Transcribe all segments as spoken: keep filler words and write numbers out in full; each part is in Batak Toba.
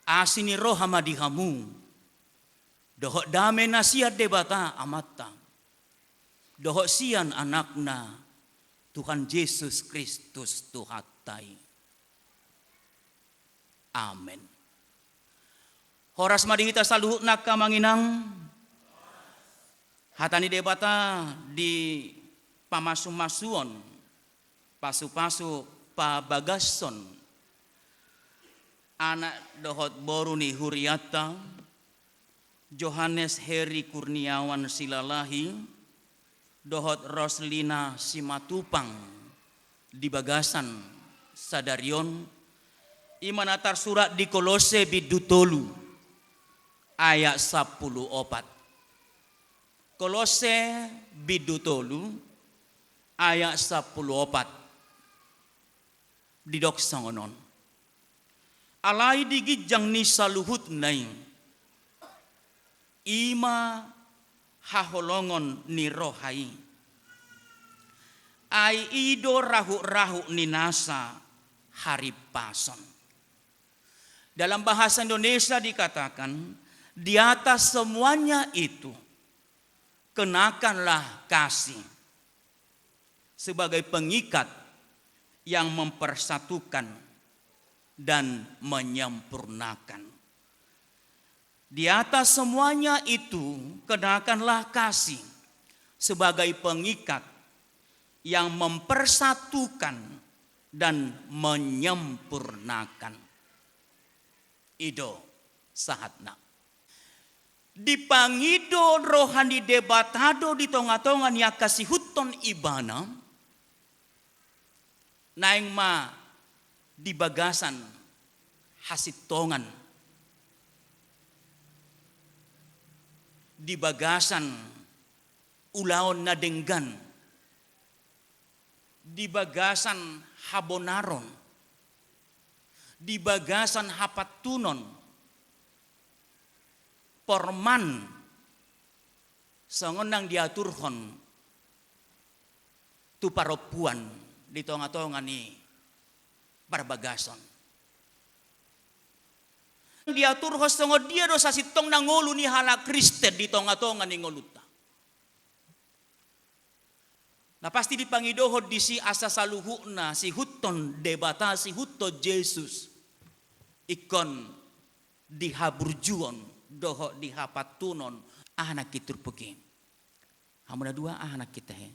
Asi ni roha ma di hamu, dohot dame na sian Debata Amanta, dohot sian Anakna, Tuhan Jesus Kristus Tuhanta i. Amen. Horas ma di hita saluhutna, angka amang inang. Hata ni Debata di pamasumasuon, pasupasu pabagashon anak dohot boru ni hurianta, Johannes Heri Kurniawan Silalahi, dohot Roslina Simatupang di bagasan sadari on, i ma na tarsurat di Kolose bindu tolu ayat sampulu opat. Kolose bindu tolu ayat sampulu opat. Didok songon on. Alai di ginjang ni saluhutna i, i ma haholongon ni roha i. Ai i do rahut-rahut ni nasa harimpason. Dalam bahasa Indonesia dikatakan, di atas semuanya itu, kenakanlah kasih sebagai pengikat yang mempersatukan dan menyempurnakan. Di atas semuanya itu, kenakanlah kasih sebagai pengikat yang mempersatukan dan menyempurnakan. I do sahatna. Dipangido roha ni Debata do di tongatonga ni angka sihuthon Ibana, naeng ma di bagasan hasintongan, di bagasan ulaon na denggan, di bagasan habonaron, di bagasan hapantunon, porman, songon naeng diaturhon tu parompuan di tongatonga ni parbagason. Diaturhon songon dia do sasintongna ngolu ni halak Kristen di tongatonga ni ngolunta. Na pasti dipangidohon disi asa saluhutna sihuthon Debata, sihuthon Jesus, ingkon di haburjuon dohot di hapantunon. Aha nangkin turpuk i? Hamu na dua, aha nangkin tahe?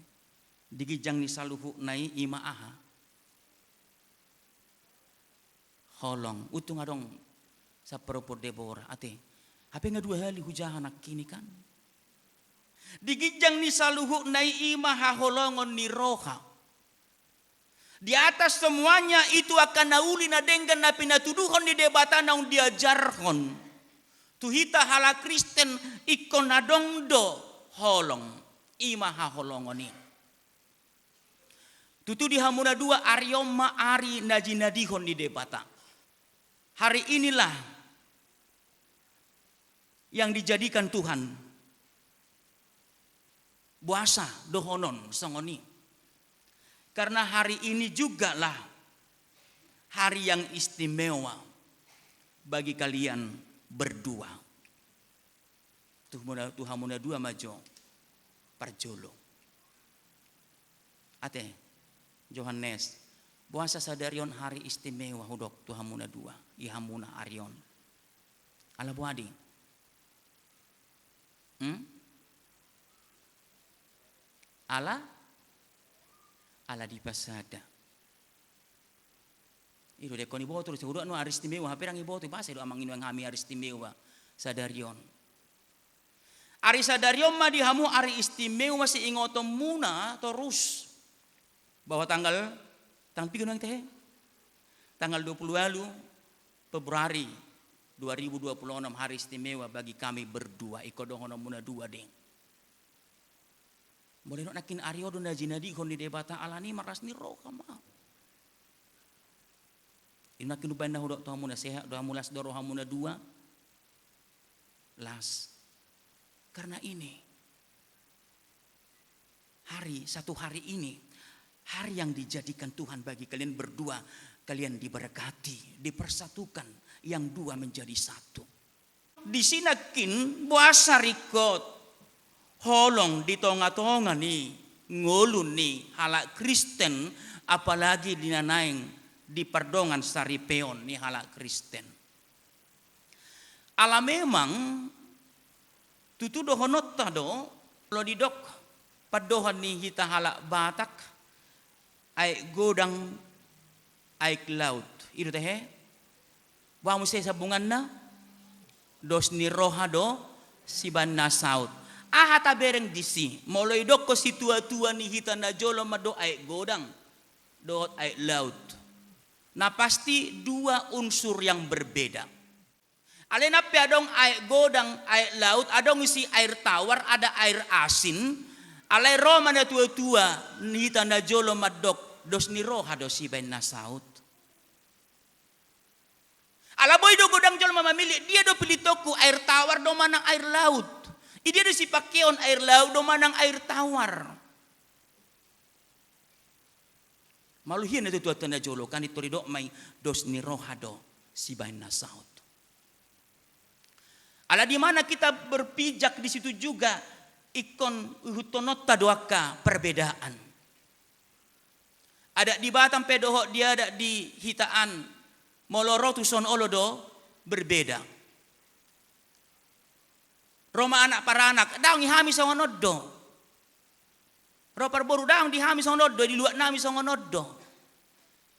Di ginjang ni saluhutna i, i ma aha? Holong. Untung adong saparompuan Debora, ate. Hape nga dua hali hujaha nangkin i kan. Di ginjang ni saluhutna i, i ma haholongon ni roha. Di atas semuanya itu, angka na uli na denggan na pinatuduhon ni Debata naung diajarhon tu hita halak Kristen, ingkon adong do holong, i ma haholongon i. Tutu di hamu na dua, ari on ma ari na jinadihon ni Debata. Hari inilah yang dijadikan Tuhan. Boasa dohonon songon i? Karena hari ini jugalah hari yang istimewa bagi kalian berdua. Tu hamu na, tu hamu na dua ma jo parjolo. Ate, Johannes, boasa sadari on hari istimewa hudok tu hamu na dua, i hamu na ari on? Ala boha di? Hmm? Ala? Ala dipasada. I do, ingkon iboto do, sai hudok nu ari istimewa, hape ndang iboto, boasa do amang i nuaeng hami ari istimewa sadari on. Ari sadari on ma di hamu ari istimewa, siingotonmuna torus. Bahwa tanggal, tanggal piga nuaeng tahe? Tanggal dua puluh walu Februari dua ribu dua puluh enam, hari istimewa bagi kami berdua, ingkon dohononmuna dua deng. Molo nangkin ari on do na jinadihon ni Debata, alani i ma las ni roha ma. I nangkin umbahen na hudok tu hamu na sehat do hamu, las do rohamu na dua. Las. Karena ini, hari, satu hari ini, hari yang dijadikan Tuhan bagi kalian berdua, kalian diberkati, dipersatukan, yang dua menjadi satu. Di si nangkin boasa ringkot holong di tonga-tonga ni ngolu ni halak Kristen, apalagi di na naeng di pardongansaripeon ni halak Kristen. Ala memang tutu dohononta do, molo didok pandohan ni hita halak Batak, aek godang, aek laut. I do tehe? Boha muse sambunganna? Dos ni roha do sibaen na saut. Aha tabereng disi? Molo idokkon situa-tua ni hita na jolo mandok aek godang dohot aek laut, na pasti dua unsur yang berbeda. Alai nang pe adong aek godang, aek laut, adong isi air tawar, ada air asin. Alai ro ma na tua-tua ni hita na jolo mandok, dos ni roha do sibaen na saut. Ala boi do godang jolma mamillit, dia do pillitonku, air tawar do manang air laut? Idia do sipangkeon, air laut do manang air tawar? Molo hian na tua-tua na jolo kan, i tor didok ma i, dos ni roha do sibaen na saut. Ala di mana kita berpijak, di situ juga ingkon ihuthononta do angka perbedaan. Adat di Batam pe dohot di adat di hita an, molo ro tu son olo do berbeda. Ro ma anak paranak, daong i hami songon on do. Ro parboru, daong di hami songon on do, di luat nami songon on do.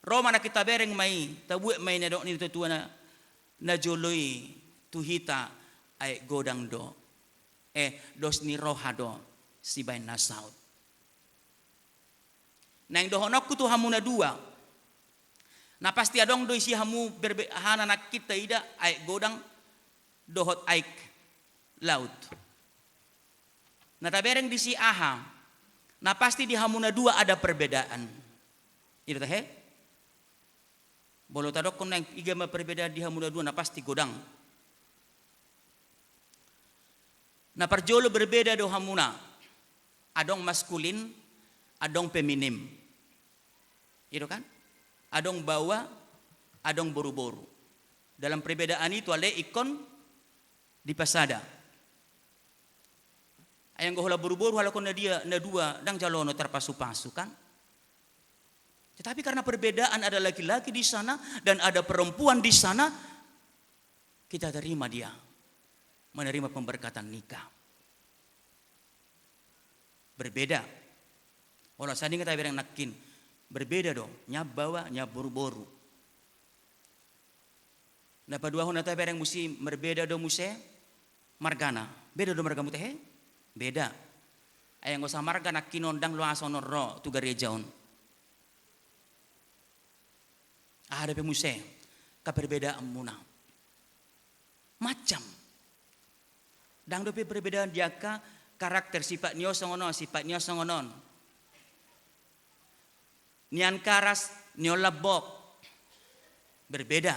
Ro ma nangkin tabereng ma i, tabuat ma i na didok ni tua-tua na, na jolo i tu hita, aek godang do, eh, dos ni roha do sibaen na saut. Naeng dohononku tu hamu na dua. Na pasti adong do isi hamu berbe-, aha na nangkin taida, aek godang dohot aek laut. Na tabereng disi aha? Na pasti di hamu na dua ada perbedaan. I do tehe? Molo tadokkon naeng piga ma perbedaan di hamu na dua, na pasti godang. Na parjolo, berbeda do hamuna. Adong maskulin, adong feminim. I do kan? Adong baoa, adong boruboru. Dalam perbedaan itu alai ingkon dipasada. Ai anggo holan boruboru halak on na dia, na dua, ndang jaloon tarpasupasu kan? Tetapi karena perbedaan, ada laki-laki di sana dan ada perempuan di sana, kita terima dia menerima pemberkatan nikah. Berbeda. Olo, sandingan tabereng nangkin, berbeda do, nian baoa, nian boruboru. Na paduahon na tabereng muse, marbeda do muse margana. Beda do margamu tehe? Beda. Ai anggo samarga nangkin on ndang loas on ro tu gareja on. Aha dope muse angka perbedaanmuna? Macam. Ndang dope perbedaan di angka karakter, sifat ni on songon on, sifat ni on songon on. Nian karas, nian lambok. Berbeda.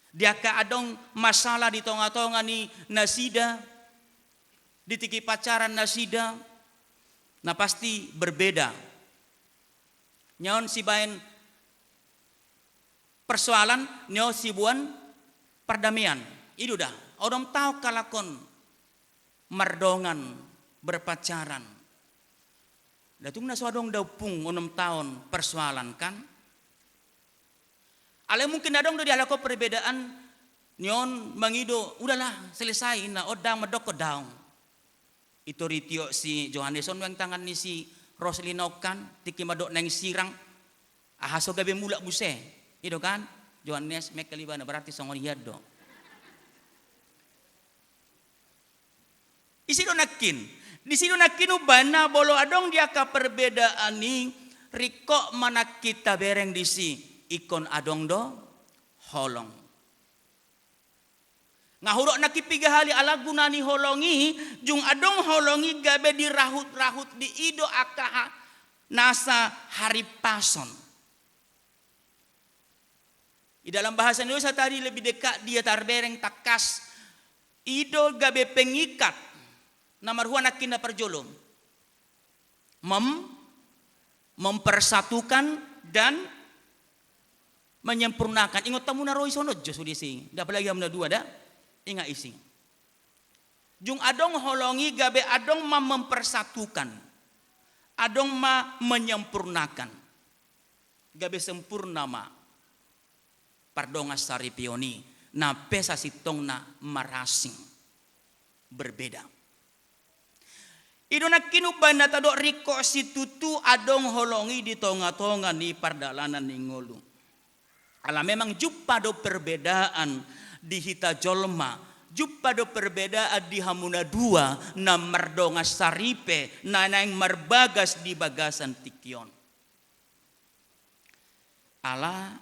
Di angka adong masalah di tonga-tonga ni nasida, di tingki pacaran nasida, na pasti berbeda. Nian sibaen persoalan, nian siboan pardamaian. I do da, onom taon halak on mardongan, berpacaran. Nda tung na so adong da ompung onom taon persoalan kan? Alai mungkin adong do di halak on perbedaan, nian mangido, udahlah, selesai, na on daong, mandokkon daong. I tor ditiop si Johannes on nuaeng tangan ni si Roslin on kan, tingki mandok naeng sirang. Aha so gabe mulak muse? I do kan? Johannes mengkel ibana, berarti songon i hian do. Disi do nangkin, disi do nangkin umbahen na molo adong di angka perbedaan i, ringkot ma nangkin tabereng disi, ingkon adong do holong. Nga hudok nangkin piga hali ala guna ni holong i, jung adong holong i gabe dirahut-rahut, diido angka ha-, nasa harimpason. Di dalam bahasa Indonesia tadi lebih dekat dia tabereng tangkas, i do gabe pengikat, na marhua nangkin na parjolo. Mem-, mempersatukan dan menyempurnakan. Ingot hamu na ro i songon on jo sude isi. Apalagi hamu na dua da. Ingat isi. Dung adong holong i gabe adong ma mempersatukan. Adong ma menyempurnakan. Gabe sempurna ma pardongansaripeon i, na pe sasintongna marasing, berbeda. I do nangkin umbahen na tadok ringkot situtu adong holong i di tonga-tonga ni pardalanan ni ngolu. Ala memang jumpa do perbedaan di hita jolma, jumpa do perbedaan di hamu na dua, na mardongansaripe, na naeng marbagas di bagasan tingki on. Ala,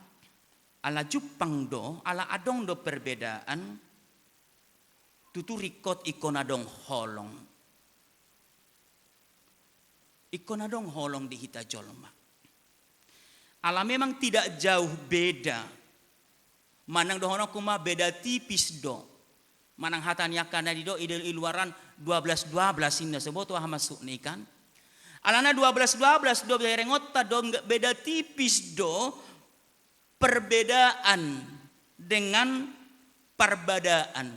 ala jumpang do, ala adong do perbedaan, tutu ringkot ingkon adong holong. Ingkon adong holong di hita jolma. Ala memang tidak jauh beda. Manang dohononku ma beda tipis do. Manang hata ni angka na didok i Luaran dua belas dua belas inna, so boto aha maksudna i kan. Alana dua belas dua belas do, berengonta do, beda tipis do perbedaan dengan parbadaan.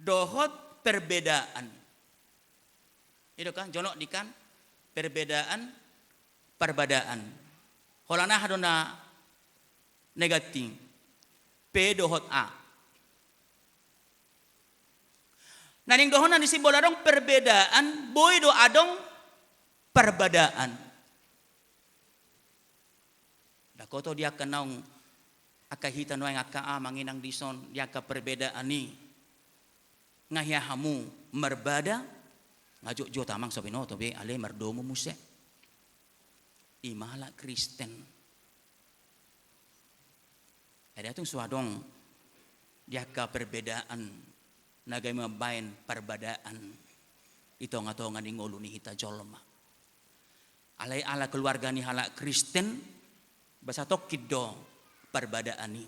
Dohot perbedaan. I do kan, jonok di kan, perbedaan, parbadaan. Holan aha do na negatif? P dohot A. Na naeng dohonon disi molo adong perbedaan, boi do adong parbadaan. Dang oto di angka naung, angka hita nuaeng angka amang inang dison di angka perbedaan i. Nga hea hamu marbada, nga jotjot amang so binoto be, ale mardomu muse. I ma halak Kristen. Jadi atung so adong di angka perbedaan na gabe mambaen parbadaan di tonga-tonga ni ngolu ni hita jolma. Alai ala keluarga ni halak Kristen, ba satongkin do parbadaan i.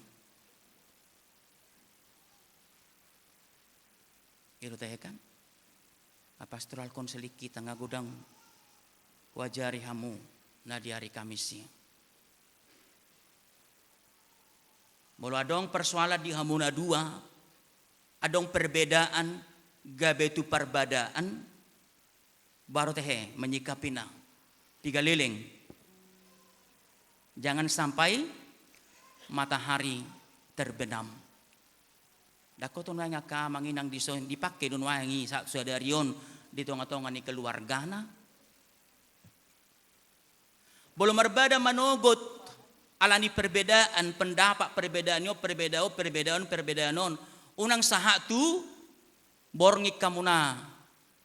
I do tahe kan? Pastoral konseling hita nga godang huajari hamu na di ari Kamis i. Molo adong persoalan di hamu na dua, adong perbedaan, gabe tu parbadaan, baru tehe menyikapi na. Piga leleng. Jangan sampai matahari terbenam. Dang oto nuaeng angka amang inang dison, dipake do nuaeng i sa-, sadari on di tonga-tonga ni keluargana. Molo marbada manogot ala ni perbedaan pendapat, perbedaan on, perbedaan on, perbedaan on, perbedaan on. Unang sahat tu borngin hamuna.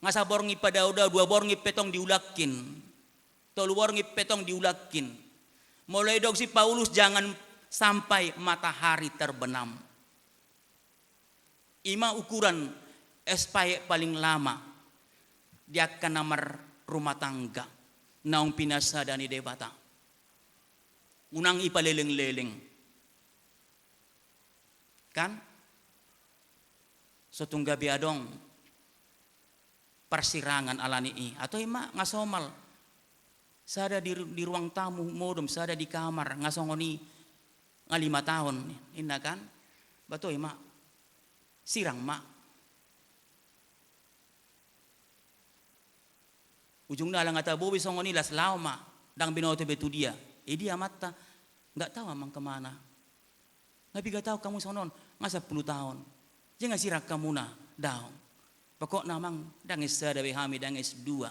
Nga saborngin padao-dao, dua borngin pe tong diulangkin. Tolu borngin pe tong diulangkin. Molo didok si Paulus, jangan sampai matahari terbenam. I ma ukuran expired paling lama di angka na marrumah tangga naung pinasada ni Debata. Unang ipaleleng-leleng. Kan? So tung gabe adong parsirangan ala ni i. Atau i ma nga somal. Sada di, di ruang tamu modom, sada di kamar, nga songon i nga lima taon, inna kan? Ba toe ma. Sirang ma. Ujungna ala nga tabo be songon i, las laho ma. Dang binoto be tu dia. Idia amanta? Nggak tahu amang kemana. Nga piga taon hamu songon on? Nga sampulu taon. Jadi nga sirang hamuna? Daong. Pokokna amang, dang es sada be hami, dang es dua,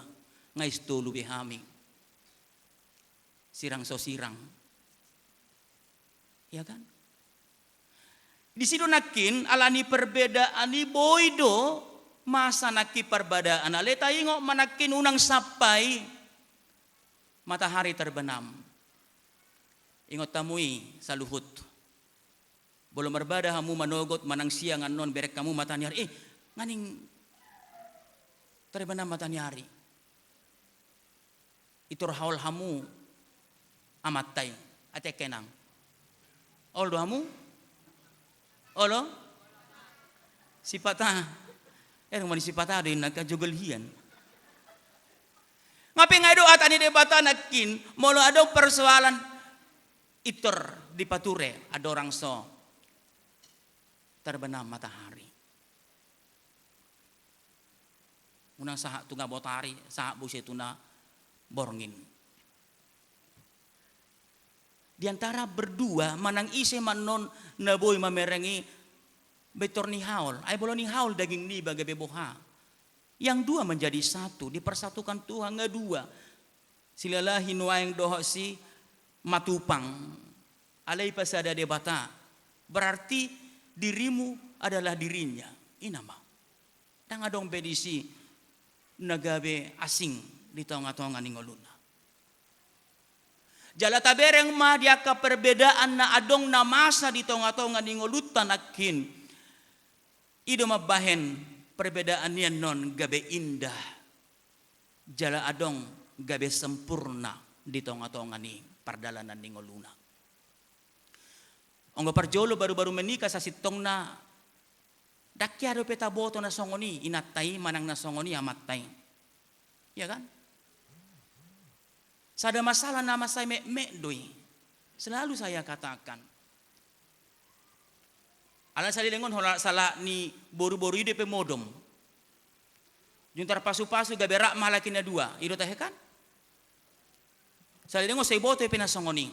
nga es tolu be hami. Sirang so sirang. Iya kan? Disi do nangkin, ala ni perbedaan i boi do masa nangkin parbadaan. Alai taingot ma nangkin unang sampai matahari terbenam. Ingot hamu i saluhut. Molo marbada hamu manogot manang siang annon bereng hamu mata ni ari, eh, nga naeng terbenam mata ni ari. Itor haol hamu amanta i, ate kenang. Olo do hamu? Olo? Sipata. Eh, rumah ni sipata do inna ka jogol hian. Nga pe nga i do hata ni Debata nangkin, molo adong persoalan, itor Dipature andorang so terbenam matahari. Unang sahat tu na botari, sahat muse tu na borngin. Di antara berdua manang ise ma annon na boi mamereng i, bentor ni haol, ai molo ni haol daging niba gabe boha. Yang dua menjadi satu, dipersatukan Tuhan, nga dua. Silalahi nuaeng dohot simatupang, alai pasada Debata. Berarti dirimu adalah dirinya. I nama. Ndang adong be disi na gabe asing di tonga-tonga ni ngoluna. Jala tabereng ma di angka perbedaan na adong na masa di tonga-tonga ni ngolunta nangkin. I do mambahen perbedaan i annon gabe indah. Jala adong gabe sempurna di tonga-tonga ni pardalanan ni ngoluna. Anggo parjolo baru-baru menikah sasintongna, ndang hea dope taboto na songon i inanta i manang na songon i amanta i. Iya kan? Sada masalah na mansai metmet do i. Selalu saya katakan. Ala saleleng on holan salah ni boru-boru i dope modom. Dung tarpasu-pasu gabe rap ma halak i na dua. I do tahe kan? Saleleng on sai boto dope na songon i.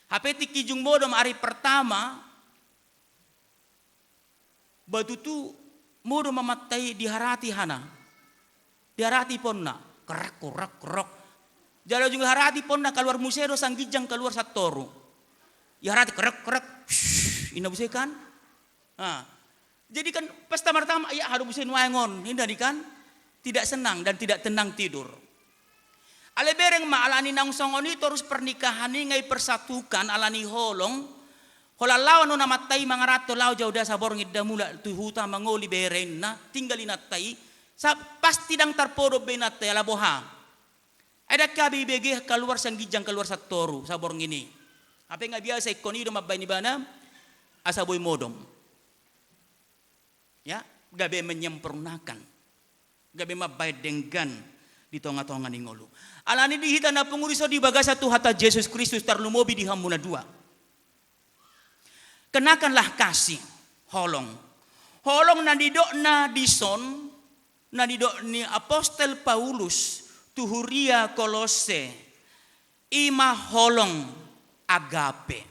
Hape tingki dung modom ari pertama, ba tutu modom amanta i diharati hana. Diharati iponna, krek, krek, krek. Jala dung diharati iponna kaluar muse do sangginjang kaluar santoru. Diharati krek, krek, shh, inna muse kan. Nah, jadi kan pesta pertama, ya, haru muse nuaeng on, inna i kan. Tidak senang dan tidak tenang tidur. Alai bereng ma, alani naung songon i torus pernikahan i nga dipersatukan alani holong. Holan laho annon amanta i mangaranto, laho jau da saborngin da mulak tu huta mangoli bere inna, tinggal inanta i. Sa-, pasti ndang tarpodom be inanta i ala boha. Ai ndang hea be ibege kaluar sangginjang kaluar santoru saborngin i. Hape nga biasa ingkon i do mambahen ibana asa boi modom. Ya, gabe menyempurnakan. Gabe mambahen denggan di tonga-tonga ni ngolu. Alani di hita na pungu dison di bagasan Tuhanta Jesus Kristus tarlumobi di hamu na dua. Kenakanlah kasih, holong. Holong na nidokna dison, na nidok ni apostel Paulus tu huria Kolosse, i ma holong agape.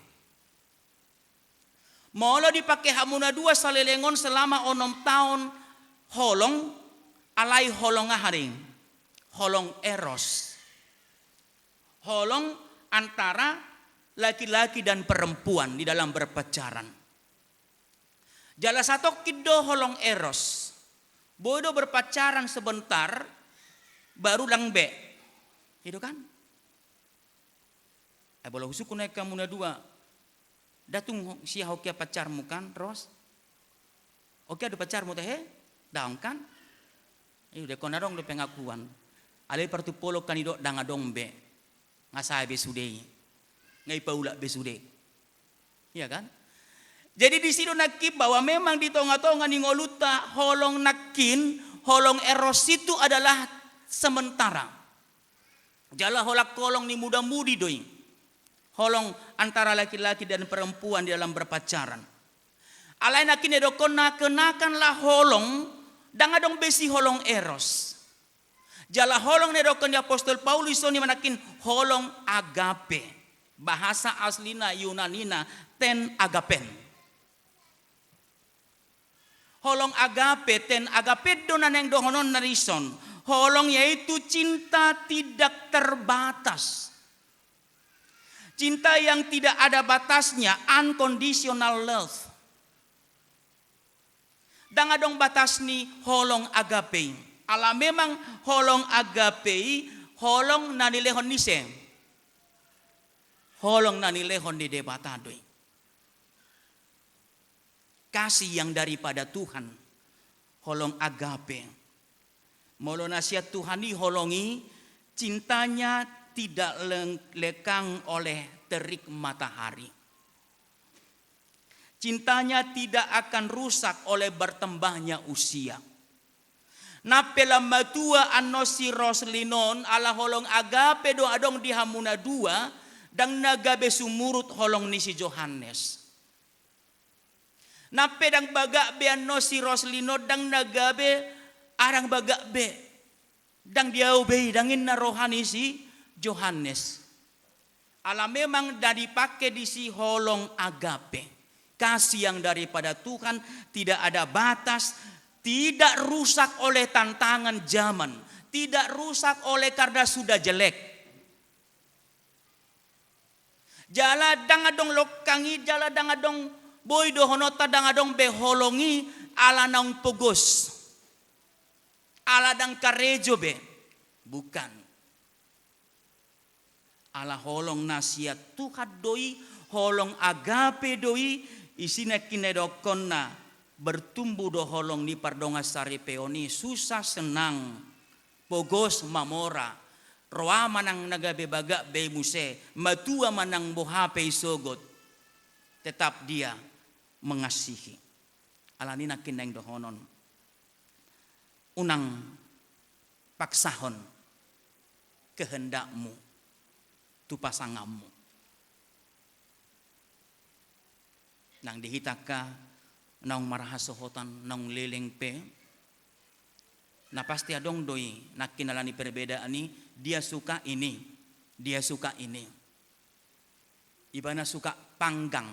Molo dipake hamu na dua saleleng on selama onom taon holong, alai holong aha do i? Holong eros. Holong antara laki-laki dan perempuan di dalam berpacaran. Jala satongkin do holong eros. Boi do berpacaran sebentar, baru ndang be. I do kan? Ai molo husungkun aek hamu na dua, ndang tung ho-, sia hongkia pacarmu kan, Ros? Hongkia do pacarmu tahe? Ndang kan? I do, ingkon adong do pengakuan. Alai partumpolon kan i do ndang adong be. Nga sae be sude i. Nga ipaulak be sude. Iya kan? Jadi disi do nangkin bahwa memang di tonga-tonga ni ngolunta holong nangkin, holong eros itu adalah sementara. Jala holan holong ni muda-mudi do i. Holong antara laki-laki dan perempuan di dalam berpacaran. Alai nangkin didokkonna kenakanlah holong, ndang adong be si holong eros. Jala holong na didokkon ni apostel Paulus on i ma nangkin holong agape. Bahasa aslina Yunanina ten agapen. Holong agape, ten agape do na naeng dohononna dison. Holong yaitu cinta tidak terbatas. Cinta yang tidak ada batasnya, unconditional love. Ndang adong batas ni holong agape i. Ala memang holong agape i holong na nilehon ni ise? Holong na nilehon ni Debata do i. Kasih yang daripada Tuhan, holong agape. Molo na sian Tuhan i holong i, cintanya tidak leng-, lekang oleh terik matahari. Cintanya tidak akan rusak oleh bertambahnya usia. Nang pe lam matua annon si Roslin on, ala holong agape do adong di hamu na dua, Ndang na gabe sumurut holong ni si Johannes. Nang pe ndang bagak be annon si Roslin on, ndang na gabe, ah, ndang bagak be. Ndang diau be i, ndang inna roha ni si Johannes. Ala memang na dipake disi holong agape, kasih yang daripada Tuhan, tidak ada batas, tidak rusak oleh tantangan zaman, tidak rusak oleh karena sudah jelek. Jala ndang adong longkang i, jala ndang adong, boi dohononta ndang adong be holong i ala naung pogos, ala ndang karejo be. Bukan. Ala holong na sian Tuhan do i, holong agape do i, isi nangkin na didokkonna, bertumbuh do holong ni pardongansaripeon i, susah senang, pogos mamora, roa manang na gabe bagak be i muse, matua manang boha pe i sogot, tetap Dia mengasihi. Alani nangkin naeng dohonon, unang paksahon kehendakmu tu pasanganmu. Nang di hita angka naung marhasohotan, naung leleng pe, na pasti adong do i nangkin alani perbedaan i, dia suka ini, dia suka ini. Ibana suka panggang.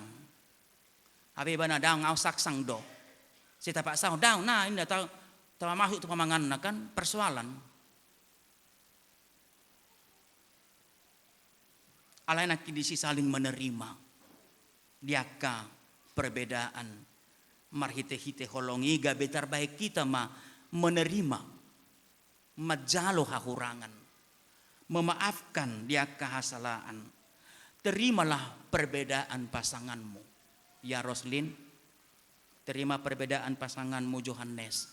Hape ibana daong, au saksang do. Sai tapaksahon daong, na inda ta, tapamasuk tu pamanganna, kan persoalan. Alai nangkin disi saling menerima di angka perbedaan. Marhite-hite holong i gabe tarbahen hita ma menerima, manjalo hahurangan, memaafkan di angka hasalaan. Terimalah perbedaan pasanganmu. Ya Roslin, terima perbedaan pasanganmu Johannes.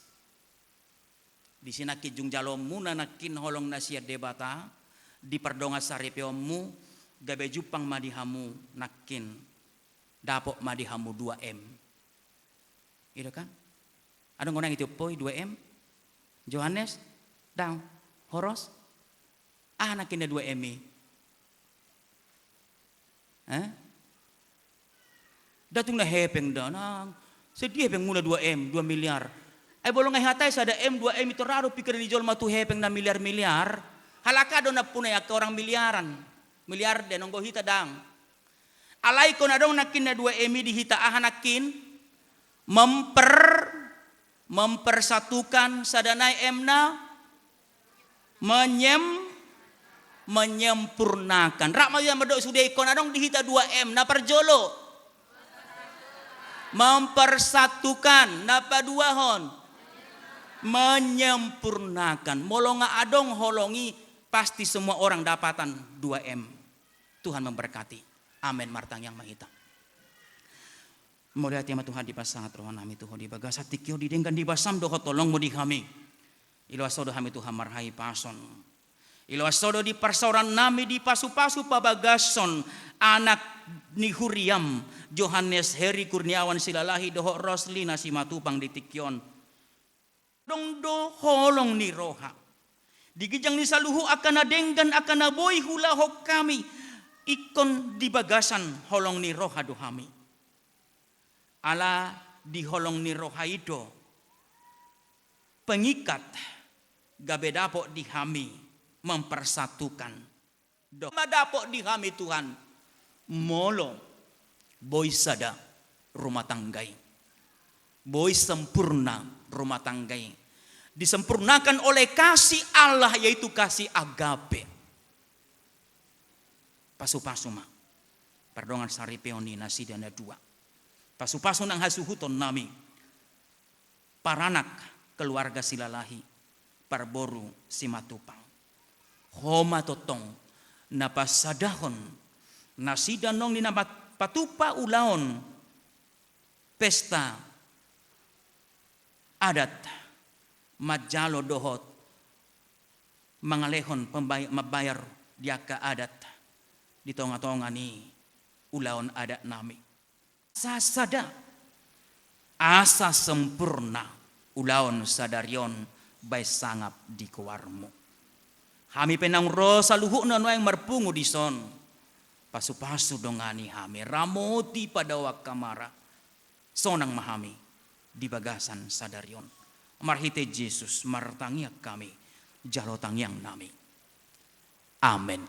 Disi nangkin jungjaloonmuna nangkin holong na sian Debata, di pardongansaripeonmu, gabe jumpang ma di hamu nangkin, dapot ma di hamu dua M. I do kan? Adong do na i tiop i dua M? Johannes? Daong. Horos? Aha nangkin na dua M i? Eh? Nda tung na hepeng da, nang. Sai dihepengmuna dua M, dua miliar. Ai molo nga ihatai sada M, dua M i, torus do pikiran ni jolma tu hepeng na miliar-miliar. Halak aha do nampuna i angka orang miliaran. Miliarder, nonggo hita daong. Alai ingkon adong nangkin na dua M i di hita, aha nangkin? Memper, mempersatukan, sada nai M na menyem, menyempurnakan. Rap ma ia mandok sude, ingkon adong di hita dua M. Na parjolo, mempersatukan. Na paduahon, menyempurnakan. Molo nga adong holong i, pasti semua orang dapatan dua M. Tuhan memberkati. Amen. Martangiang ma hita. Mauliate ma Tuhan, dipasahat rohanami tu Ho di bagasan tingki on, didenggan di basam dohot holongmu di hami. Iloas Ho do hami Tuhan marhahipason. Iloas Ho do di parsaorannami, di pasupasu pabagason anak ni huriam, Johannes Heri Kurniawan Silalahi dohot Roslina Simatupang di tingki on. Adong do holong ni roha. Di ginjang ni saluhut angka na denggan, angka na boi huulahon hami, ingkon di bagasan holong ni roha do hami. Ala di holong ni roha i do pengikat, gabe dapot di hami mempersatukan. Dohot ma dapot di hami Tuhan, molo boi sada rumah tangga i, boi sempurna rumah tangga i, disempurnakan oleh kasih Allah, yaitu kasih agape. Pasupasu ma pardongansaripeon i nasida na dua. Pasupasu nang hasuhutonnami, paranak keluarga Silalahi, parboru Simatupang. Ho ma tongtong na pasadahon nasida nang di na pat-, patupa ulaon pesta adat, manjalo dohot mangalehon pembayar, mambayar di angka adat di tongatonga ni ulaon adatnami. Asa sada, asa sempurna ulaon sadari on baen sangap di goarmu. Hami pe naung ro saluhutna nuaeng marpungu dison, Pasu-pasu dongani hami, ramoti, padaoan hamara. Sonang ma hami di bagasan sadari on. Marhite Jesus martangiang hami, jalo tangiang nami. Amen.